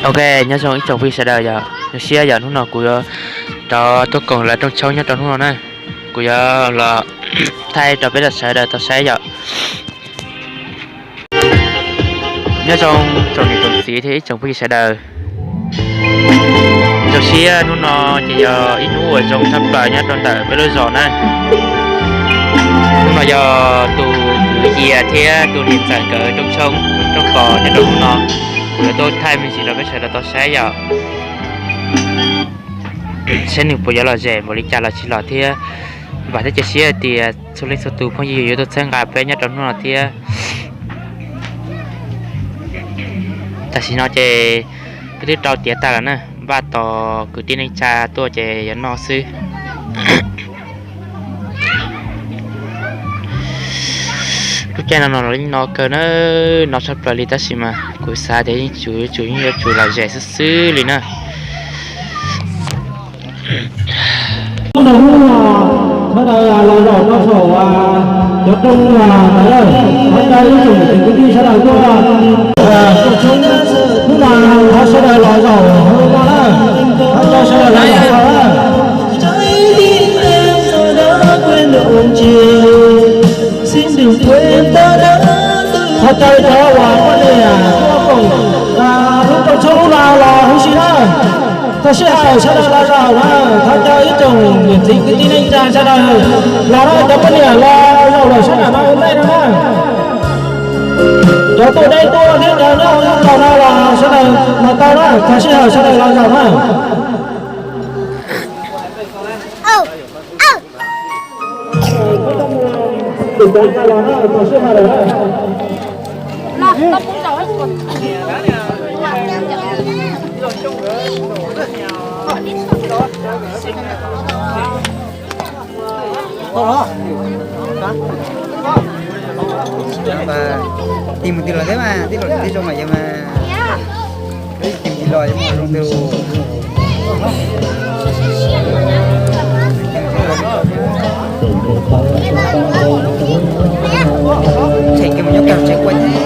Ok, nyob zoo ib tsoom phooj ywg sawv daws yom, zoo siab yom, hnub no kuv yuav rov tuaj koom lawv rooj tshoob nyob rau hnub no na. Kuv yuav los thaij rau peb sawv daws tau saib yom. Nyob zoo tsoom niam tsoom txiv thiab ib tsoom phooj ywg sawv daws. Zoo siab hnub no ces yog ib hnub uas zoo tshaj plaws nyob rau ntawm peb lub zos na. Hnub no yog tus kwv Yia thiab tus niam ntxawm nkawd rooj tshoob rooj kos nyob rau hnub no. Kuv yuav tuaj thaij me ntsis rau peb sawv daws tau saib yom. Saib nws puas yuav lom zem npaum li cas los tsis los thiab. Vam thiab cia siab hais tias txhua leej txhua tus phooj ywg yuav tuaj txhawb nqa peb nyob rau hnub no thiab. Tam sim no ces peb twb rau tiav tag lawm na, npaj tos kwv tij neej tsa tuaj ces yuav noj xwb. Lub caij no no los yeej no kawg na, no tshaj plaws li tab sis mas kuv xav tias yeej tsum tsum yeej yuav tsum lom zem xwb xwb li na. Hnub no sawv daws los zaum rau saum cov rooj ntawd, thov caw ib tsoom niam txiv kwv tij sawv daws tuaj. Hnub no thov sawv daws los zaum hauv no na, thov caw sawv daws los zaum no na. Thov caw cov uas poj niam tuaj koom lub rooj tshoob hnub no los huv si na. Tag sij hawm sawv daws los zaum na, thov caw ib tsoom niam txiv kwv tij neej tsa sawv daws los na, cov poj niam los zaum lawm sawv daws no ua ntej no na. Cov tuaj deb tuaj thiab cov nyob hauv zos no los sawv daws los tau na, tag sij hawm sawv daws los zaum na. Tig mus tig los thiab mas, tij laug tij zoo mas yog mas. Tig mus tig los yog mas zoo tig. Tseem kis mus nyob kag tsev kua thiab.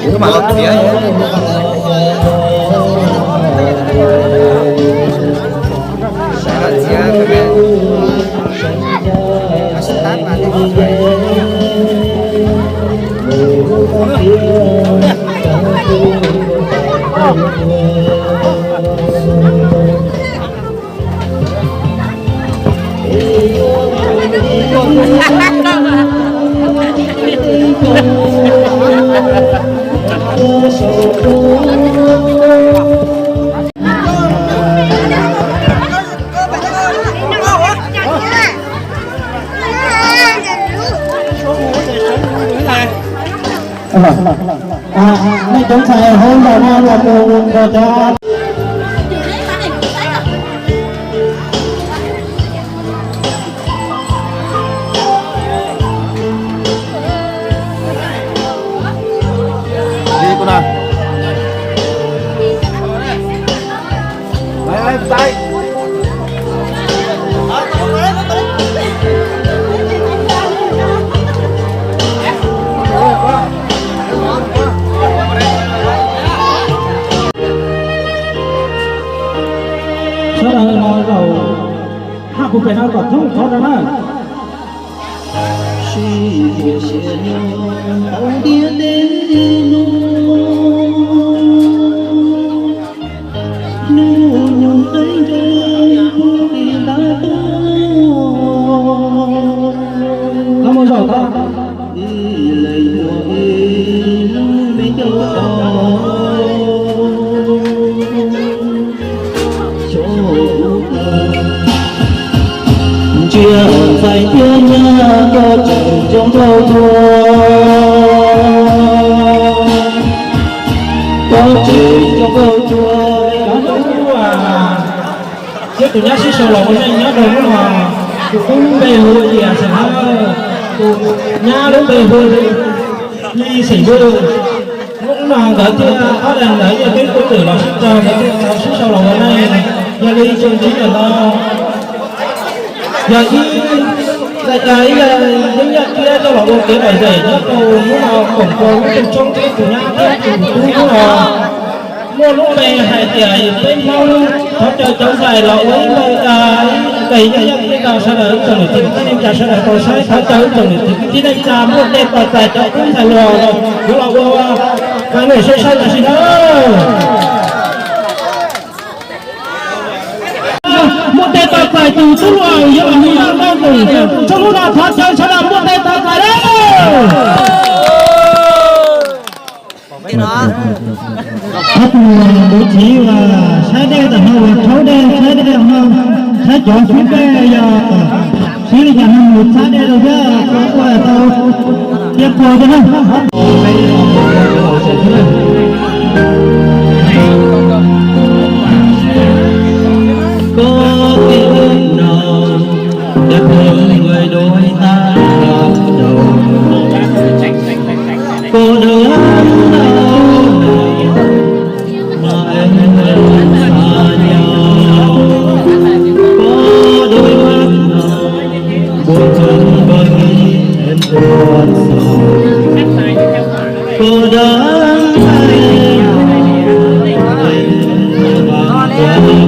Kuv mam los txiav. Sawv daws txiav, sawv daws sib tab mas thiaj tsis tsuav. Nej cov ntxhais hauv zos no los mus nrog cov Sawv daws los zaum haj pug pem no kom thoob qhov rau na. Mus zaum tau. Ntsia ntxhais thiab nyab, koj tseem zoo nkauj dua, koj tseem zoo nkauj dua. Thiab tus nyab sib sau los ua neej nyob rau hnub no, tus tub lub npe hu ua Yia Xeem Hawj, tus nyab lub npe hu ua Li Xeem Vwj. Hnub no nkawd thiaj ob leeg ntawd yog twb tub twm los sib tog, nkawd thiaj tau sib sau los ua neej. Yog li txuas ntxiv ntawm no yog ib Ib yam li yeeb yam thiab coj los ua kev lom zem nyob rau hnub no koom rau lub rooj tshoob thiab tus nyab thiab tus tub hnub no. Muaj lub npe hais tias peb Hmoob thov caw cov ntxhais los ua ib npe, ib npe yeeb yam thiab sawv daws ib tsoom niam txiv kwv tij neej tsa sawv daws tau saib, thov caw ib tsoom niam txiv kwv tij neej tsa muaj tej tos txais cov tub ntxhais hluas los yuav los ua, ua, ua, ua, saib tam sim no. Muaj tej tos txais tus tub hluas yuav los mus noj ntau tus, txog hnub no thov caw sawv daws muaj tej tos txais lawm. Ob tug tus txiv uas saib dej tam no uas rhaub dej, saib dej no, saib cov xwb dej yog xwb li cas no mus txhab dej rau thiab ua tau tiab pua thiab na. Koj tias no, để tôi người đôi ta đầu. Cô đơn đau lòng mà em xa nhau. Có đôi mắt nào buồn hơn với em tuôn sầu. Cô đơn đau lòng mà em xa nhau.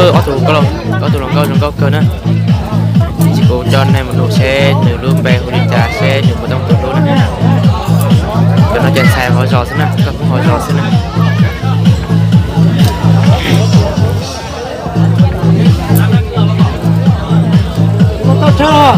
Ob tug, ob tug hluas nkauj zoo nkauj kawg na. Kuv coj nej mus nug seb nws lub npe hu li cas, seb nws puas tau tus hlub na. Cov no ces ntxhais hauv zos xwb na, koj phooj hauv zos xwb na. Cov niam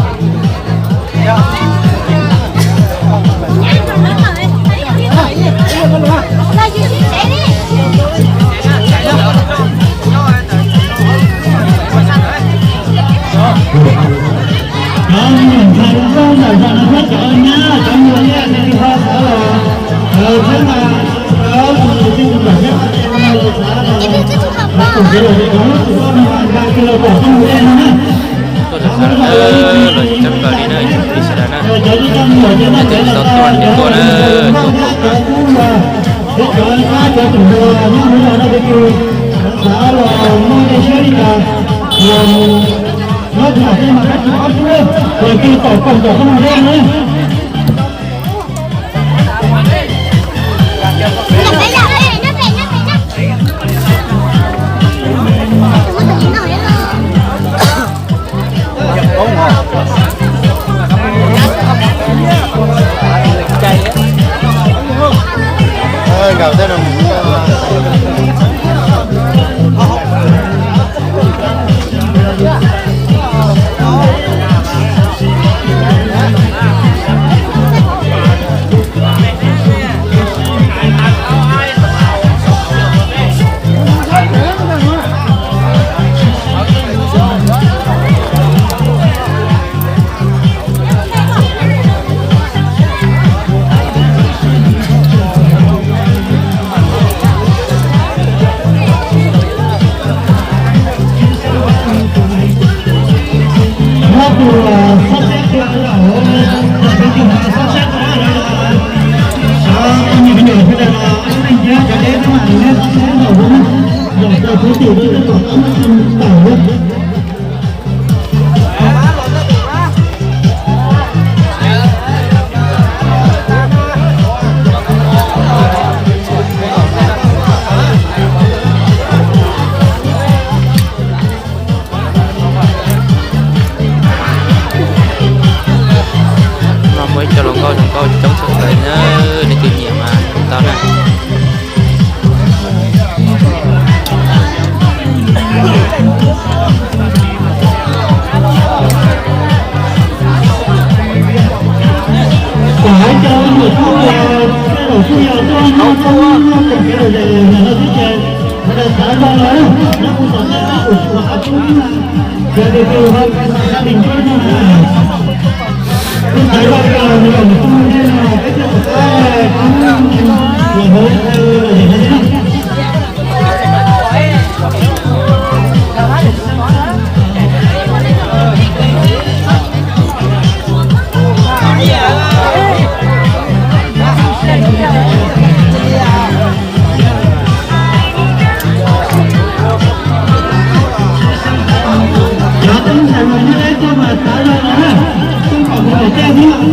ntxhais hluas nkauj ntawm zos no thiab cov nyab cov muam nej ho xav los, seb mas, tus tus tij tus ntawm thiab no los xav los, tus tus tij tus ntawm no los pom txog mus dej no na. Tuaj txog sawv daws, los txog kawg li na, ib tsoom phooj ywg sawv daws na. Cov tsis tau tuaj ces tuaj na, tuaj kaum na. Nyob rau tej mas koj tsis ob rub, tus twg tom koom tom koj mus ua na. Nyob tus xob xab tua, tus tus xob xab tua, cov me nyuam thiab cov neeg thiab cov deb thiab mas neb xob xab tua, zaum rau puv tim rau tej tom qab tawm. No muaj ib co hluas nkauj, hluas nkauj coob tshaj plaws na, leej twg nyiam mas hu tau na. Kom hais rau tus tub, tej zaum kuj yog tuaj noj qab noj koom kev lom zem los lawm thiab ces sawv daws xav zog los nyob kuv tom tej kuj tsis ua qab tub na, yog tias tus ho xav sab tis tub no na, kuj xav zog los nws los nws kuj mus thiab no peb thiaj tau qab los hauv lom zem no thiab na. Cov tub ntxhais hluas nyob deb tuaj mas xav zog no na, tuaj kom kuv pom tej xwb,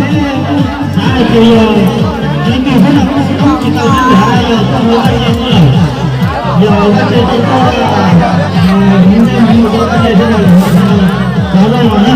xav hais tias yog leej twg xwb no kuj tsis tau nyob nrad, yog tuaj ua dab tsi tuaj lawm, yog ua dab tsi tuaj, mus ntej mus mus ua dab tsi tuaj lawm, xav zog no na.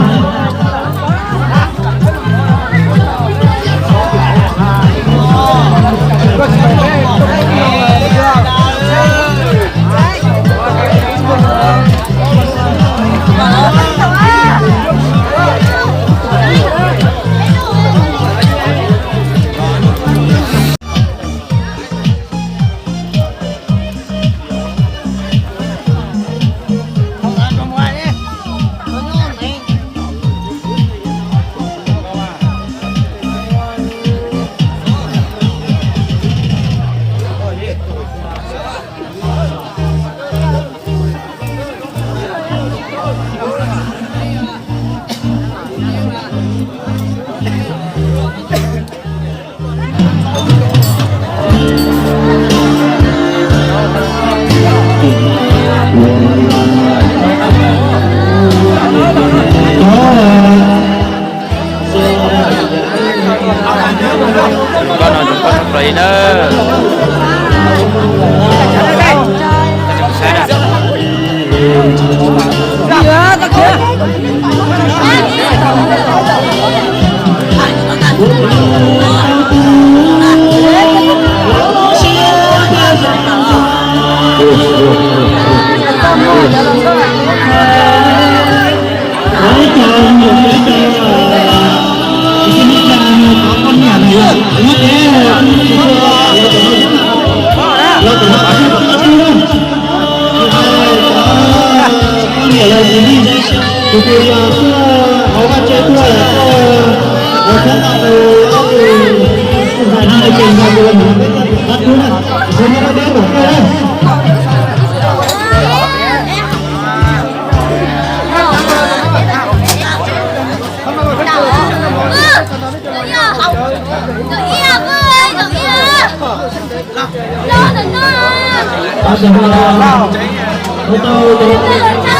Koj no zoo nkauj tshaj plaws li na. Saib na.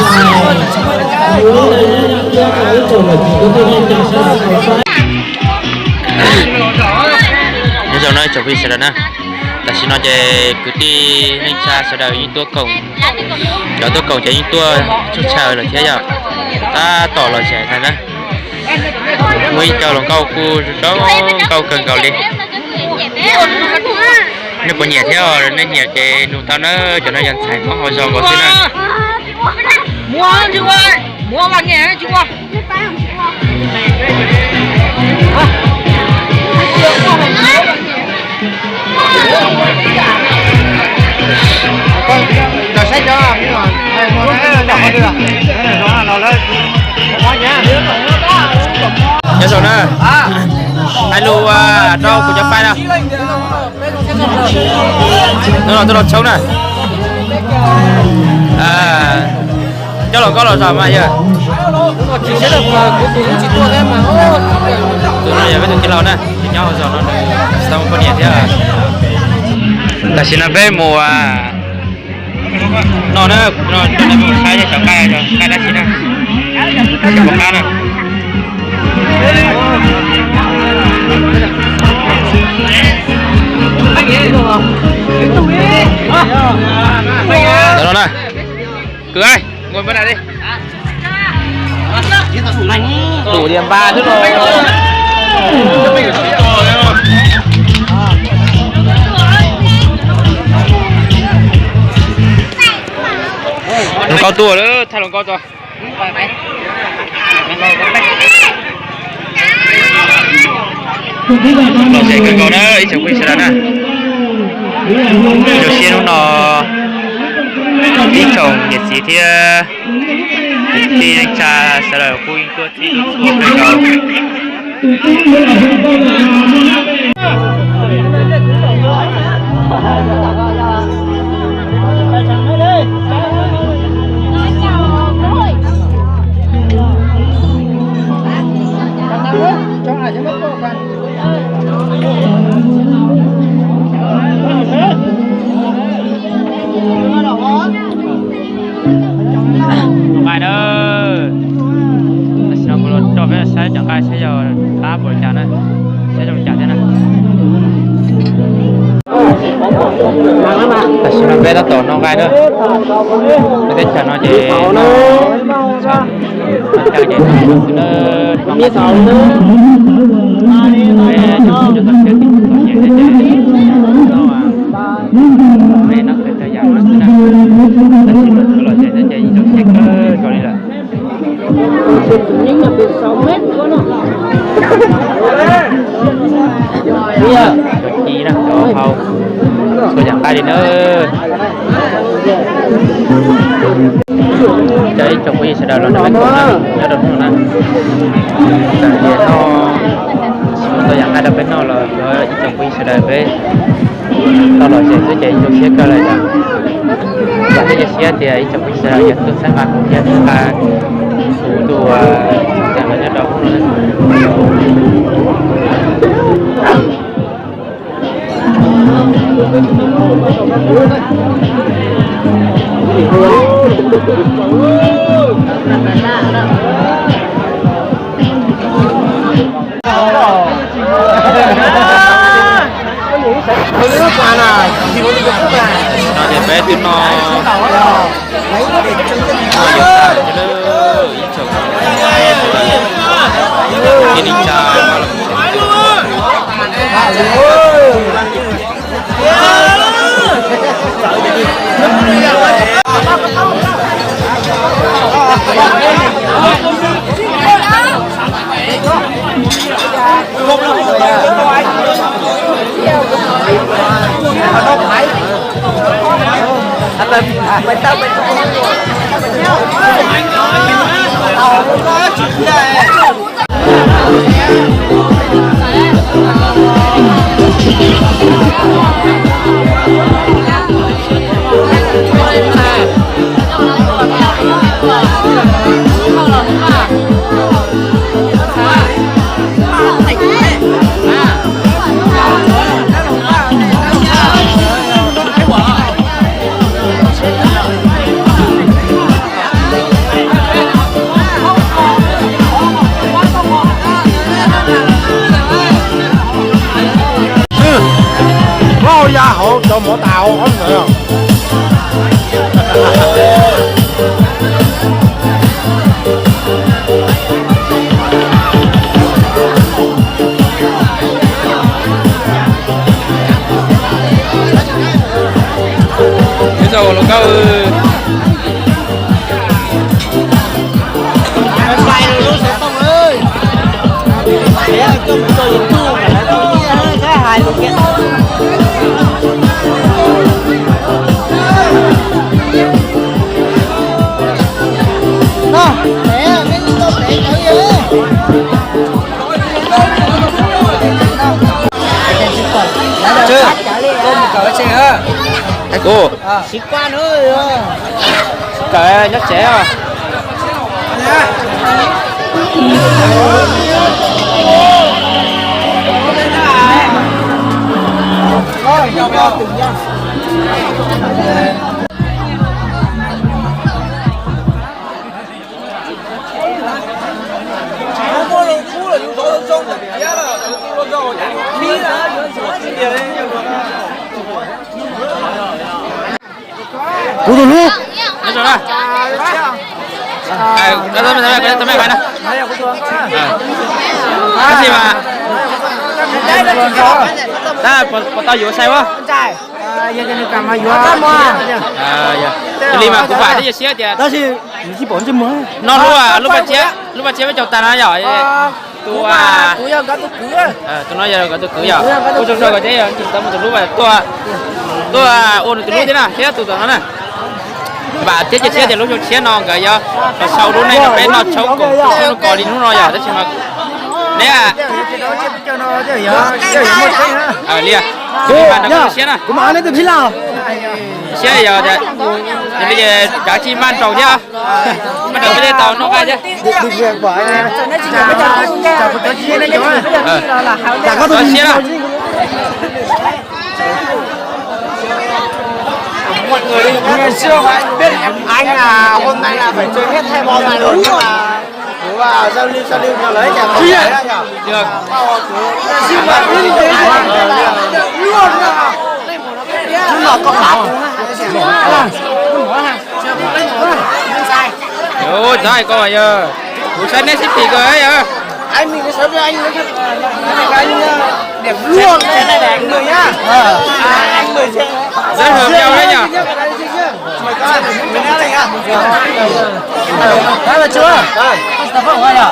Nyob zoo no ib tsoom phooj ywg sawv daws na, tam sim no ces kwv tij neej tsa sawv daws yeej tuaj koom, cov tuaj koom ces yeej tuaj tsawg tsawg lawm thiab yog tab tom los zem ntag na. Muaj ib co hluas nkauj kuj zoo nkauj kawg nkaus li. Nej puas nyiam thiab? Nej nyiam ces nug tau na, cov no yog ntxhais Hmoob hauv zos nkaus xwb na. Nyob zoo na, hais lus rau kuv cov pais na. Nov los tuaj los tshoob na. Coj los koj los zos mas yog. Tus no yog peb tus tij laug na, nyob hauv zos no nws tsis tau muaj poj niam thiab. Tam sim no peb mus no na, no coj nej mus saib cov nqaij, nqaij dab tsi na, cov pom qab na. Cov no na, kwv, nkaus npaj na li. Tus dias npas xwb los. Hluas nkauj tuaj lawm, thaij hluas nkauj tuaj. Los zem kawg nkaus na ib tsoom phooj ywg sawv daws na. Zoo siab hnub no ib tsoom niam txiv thiab kwv tij neej tsa sawv daws kuj yeej tuaj txhij tuaj txhua kawg nkaus. Nqaij na, tam sim no kuv los rau peb saib cov nqaij saib yog qab npaum li cas na, saib zoo li cas thiab na. Tam sim no peb tab tom noj nqaij na, peb teb chaws no ces noj, noj cas ces noj xwb na, noj nqaij xwb. Peb cov phooj ywg txoj sia txom nyem thiab ces noj, noj qhov yam no xwb na. Tam sim no kuv los zem thiab ces yeej zoo siab kawg nkaus li lawm. Cov ci na, cov hau, txhua yam nqaij li na. Cov ib tsoom phooj ywg sawv daws los nrog peb koom na, nyob rau hnub no na. Txawm tias noj tsis muaj txhua yam nqaij rau peb noj los cov ib tsoom phooj ywg sawv daws peb tau los zem xwb ces zoo siab kawg lawm yom. Vam thiab cia siab tias ib tsoom phooj ywg sawv daws yuav tuaj txhawb nqa kuv thiab txhawb nqa kuv tus txheem los nyob rau hnub no. No ces peb twb noj, noj yuav tag lawm thiab na, ib tsoom kwv tij neej tsa mas los kuj tseem Rau mov tas ob ntawd. Ua tsaug Lauj Kaub. Kawm nyob tsev os. Kuv tus hlub. Tab sis mas, puas tau yuav sai ua? Li mas kuv vam thiab yawg siab tias no lub, lub paj tsiab, lub paj tsiab peb caug tag no yom. Tus, tus no yog nkawd tus kwv yom. Ua tsaug tsaug kom thiab yog tsis tau mus tus hlub tuaj, tuaj ua nws tus hlub thiab na, thiab tus tom no na. Vam thiab cia siab tias lub xyoo tshiab no nkawd yuav los sau lub neej rau peb noj tshoob koom tshoob kos li hnub no yom, tab sis mas neb li siab na. Siab yog, yog li ces kav tsij maj nroos thiab, maj nroos peb thiaj tau noj nqaij thiab. Siab na. Mọi người đi, anh à, hôm nay là phải chơi hết hai món này rồi nhưng mà Ủa, giao lưu, giao lưu nhau lấy nhà không phải đó nhỉ? Được. Chứ mà cứ đi thế này là luôn à. Đúng là con bảo. Ôi, tao con mà giờ. Ủa, sao nét xếp thì cơ ấy hả? Anh mình sớm với anh, anh, ờ, đẹp luôn. Cái này để anh mười nhá. Ờ. À, anh mười triệu. Rất hợp nhau đấy nhỉ? Mời con, mình đã đây nhá. Đó là chưa? Ờ. Tao không quay à?